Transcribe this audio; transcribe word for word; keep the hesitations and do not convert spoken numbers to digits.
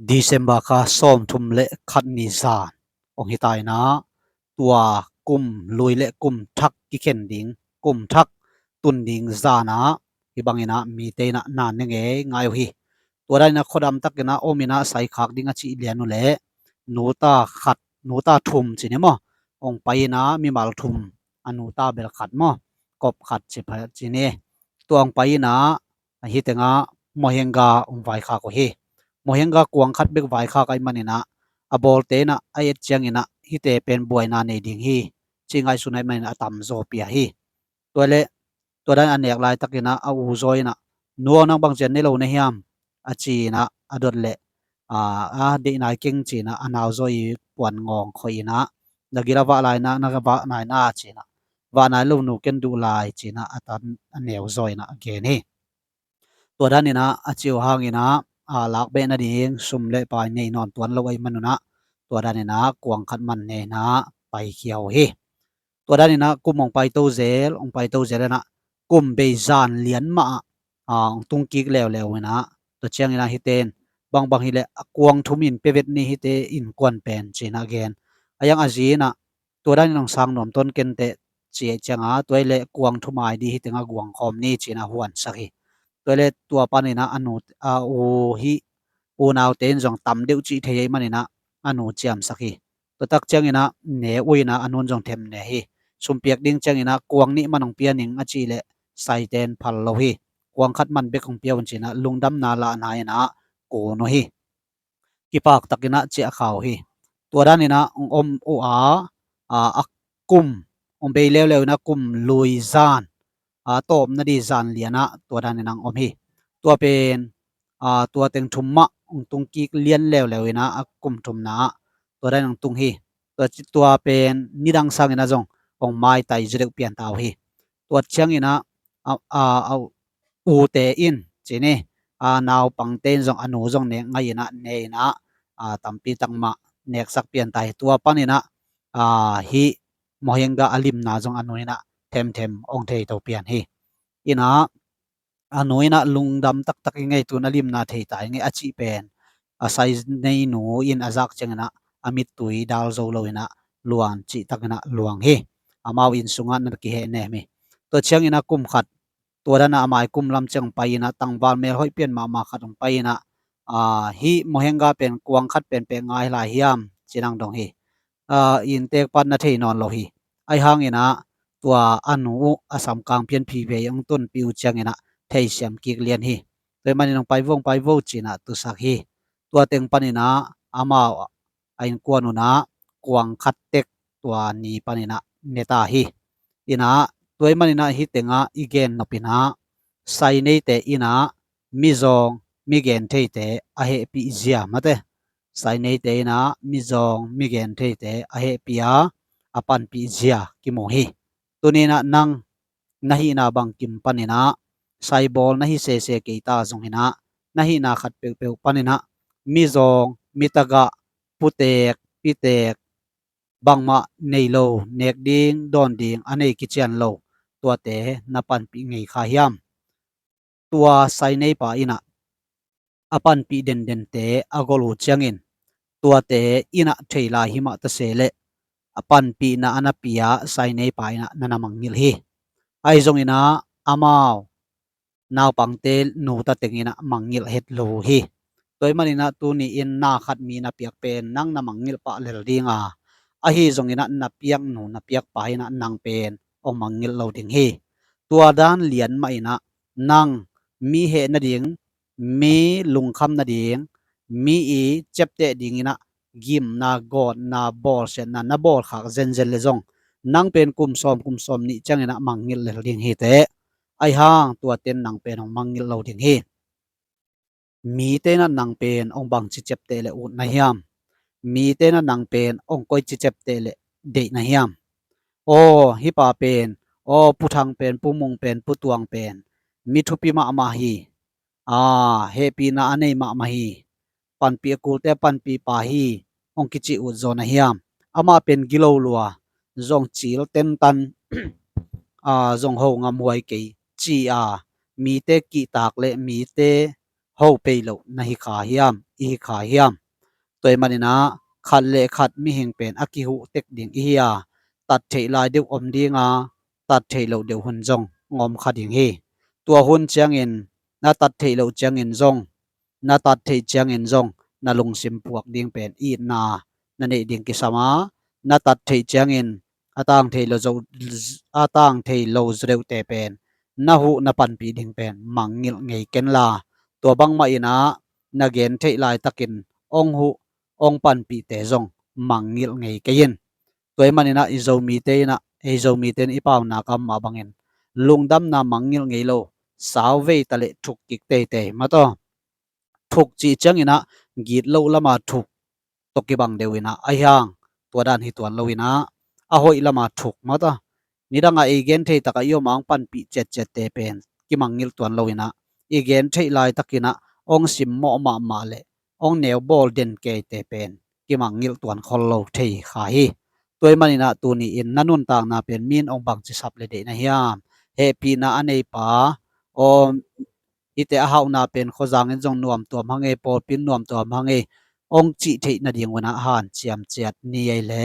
December kha sawmthum le khat ni zan hong hi ta in ah, tua kum lui le kum thak kikhen ding, kum thak tun ding zan ah hih bangin ah mite in ah na ne ngeingai uh hi. Tua dan in ah khuadam takin ah om in ah saikhak ding a cih lian uh leh nuta khat, nuta thum ci ni maw, hong pai in ah mimal thum, a nuta bel khat maw, kop khat ci pha ci ni. Tua hong pai in ah hih tengah mohenga hong vaikhak uh hi. Mohenga kuang khat bek vaikhak ahih manin ah a bawlte in ah a et ciangin ah hihte pen buaina nei ding hi, ci ngaihsun ahih manin ah a tamzaw pia hi. Tua leh tua dan a nek laitakin ah a u zaw in ah, "Nu aw, nang bang cian nei lo na hiam?" a ci in ah a dot leh, a, a deih nai keng ci in ah a nau zaw i puan ngawng khoih in ah, "Na gil a vah lai na, na vah nai na?" ci in ah, "Vah nai lo nu, ken duh lai," ci in ah a tan a neu zaw in ah a gen hi. Tua dan in ah a ci uh hangin ah, a, lak beh nading sum le pai nei nawn tuan lo ahih manun ah, tua dan in ah kuang khat man ne in ah paikhia uh hi. Tua dan in ah kum hong paito zel, hong paito zel in ah kum bei zan lian mah ah, a, hong tung kik leuleu in ah, tua ciangin ah hihte in, "Bangbang hi leh a kuang thum in pia vet ni, hihte innkuan pen," ci in ah gen. A yang a zi in ah, "Tua dan in hong sang nuam tawn ken teh," ci ahih ciangin ah, "Tua hi leh kuang thum ai dih, hih tengah guang khawm ni," ci in ah huansak hi. Tua hi leh tua panin ah a nu, a u, hih unaute in zong tam deuh cih thei ahih manin ah a nu ciamsak hi. Tua tak ciangin ah ne uh in ah a nu in zong them ne hi. Sum piak ding ciangin ah, "Kuang nih man hong pia ning," a cih leh saite in phal lo hi. "Kuang khat man bek hong pia un," ci in ah lungdamna lahna in ah kun uh hi. Kipak takin ah ciah kha uh hi. Tua dan in ah hong om uh a, a, a kum, hong bei leuleu in ah kum lui zan, a, tawpna ding zan lian ah tua dan in ah hong om hi. Tua pen, a, tua teng thum mah hong tung kik lian leuleu in ah a kum thumna ah tua dan in ah hong tung hi. Tua ci, tua pen nidang sangin ah zong hong maitai zaw deuh pian ta uh hi. Tua ciangin ah, a, a, a, ute in ci ni, a, naupangte in zong a nu zong nek ngai in ah ne in ah, a, tampi tak mah neksak pian ta hi. Tua panin ah, a, hih mohenga a limna zong a nu in ah themthem hong thei to pian hi. In ah a nu in ah lungdam taktak ing ei, tu-in a limna thei ta ing ei a cih pen, a sai nei nu in a zak ciangin ah a mittui dal zo lo in ah luang cih takin ah luang hi. Amau inn sungah na kihehnem hi. Tua ciangin ah kum khat, tua dan ah a mai kum lam ciang hong pai in ah tangval melhoih pian mahmah khat hong pai in ah, a, "Hih mohenga pen kuang khat pen pek ngai lai hiam?" ci in ah hong dong hi. A, inntek pan na thei nawn lo hi. Ahih hangin ah tua a nu uh a samkang pianpih vei hong tunpih uh ciangin ah theisiam kik lian hi. Tua ahih manin, "Hong pai vo, hong pai vo," ci in ah tusak hi. Tua teng panin ah amau a innkuan un ah kuang khat tek tua ni panin ah ne ta hi. In ah tua ahih manin ah hih tengah i gen nop in ah, sai neite in ah mizawng migentheite a hehpih zia, mate, sai neite in ah mizawng migentheite a hehpih a, a panpih zia kimu hi. Tuni in ah nang na hihna bangkim panin ah, saibawl na hi sese kei ta zongin ah, na hihna khat peuhpeuh panin ah mizawng, mitagah, putek pitek, bangmah nei lo, nek ding dawn ding a nei kician lo, tuate na panpih ngei kha hiam? Tua sai neipa in ah a panpih dendente a gol uh ciangin, tuate in ah thei lai hi mah ta se leh, a panpihna a na pia sai neipa in ah na na mangngilh hi. Ahi zongin ah amau naupangte nuta teng in ah mangngilh het lo uh hi. Tua ahih manin ah tuni in na khat mi na piak pen nang na mangngilh pah lel ding a, ahi zongin ah na piak nu na piak pa in ah nang pen hong mangngilh lo ding hi. Tua dan lian mah in ah nang mi heh nading, mi lungkham nading, mi i ciapteh ding in ah gimna, gawtna, bawlsiatna na bawlkhak zenzen leh zong, nang pen kum sawm, kum sawm nih ciangin ah mangngilh lel ding hi teh. Ahi hang tuate in nang pen hong mangngilh lo ding hi. Mite in ah nang pen hong bangci ciapteh leh ut na hiam? Mite in ah nang pen hong koici ciapteh leh deih na hiam? Aw, hih pa pen, aw, Pu Thang pen, Pu Mung pen, Pu Tuang pen mi thupi mahmah hi. A, hehpihna a nei mahmah hi. Panpih a kulte a panpih pa hi, hong kici ut zaw na hiam? Amah pen gilo lua, zong cil tentan, a, zong ho ngamhuai kei, ci a, mite kihtak leh mite ho pei loh na hi kha hiam? i hi kha hiam? Tua ahih manin ah khat le khat mihing pen a kihuh tek ding i hi a, tat theih lai deuh om ding a, tat theih loh deuh hun zong om kha ding hi. Tua hun ciangin na tat theih loh ciangin zong, na tat theih ciangin zong na lungsim puak ding pen itna na neih ding kisam a, na tat theih ciangin a tang thei lo zo, a tang thei lo zo deuhte pen na huh na panpih ding pen mangngilh ngei ken la, tua bangmah in ah na gen theih laitakin ong huh ong panpihte zong mangngilh ngei kei in. Tua ahih manin ah i Zomite in ah, ei Zomite in i paunak ah mah bangin lungdamna mangngilh ngei lo, sau vei ta leh thuk kik teitei mah tawh. Thuk cih ciangin ah gitloh lama thuk tawh kibang deuh in ah, ahi hang tua dan hi tuan lo in ah, a hoih lama thuk mah tawh. Nidang ah i gen thei tak ah i om a ong panpih ciatciatte pen kimangngilh tuan lo in ah, i gen theih laitakin ah ong simmawh mahmah leh ong neu bawl den keite pen kimangngilh tuan khol lo thei kha hi. Tua ahih manin ah tuni in na nuntakna pen mi in ong bangci sap leh deih na hiam? Hehpihna a neipa, aw, hihte a hauhna pen khuazang in zong nuamtuam hang ei, pawlpi in nuamtuam hang ei, ong cih theih nading un ah hanciam ciat ni ei leh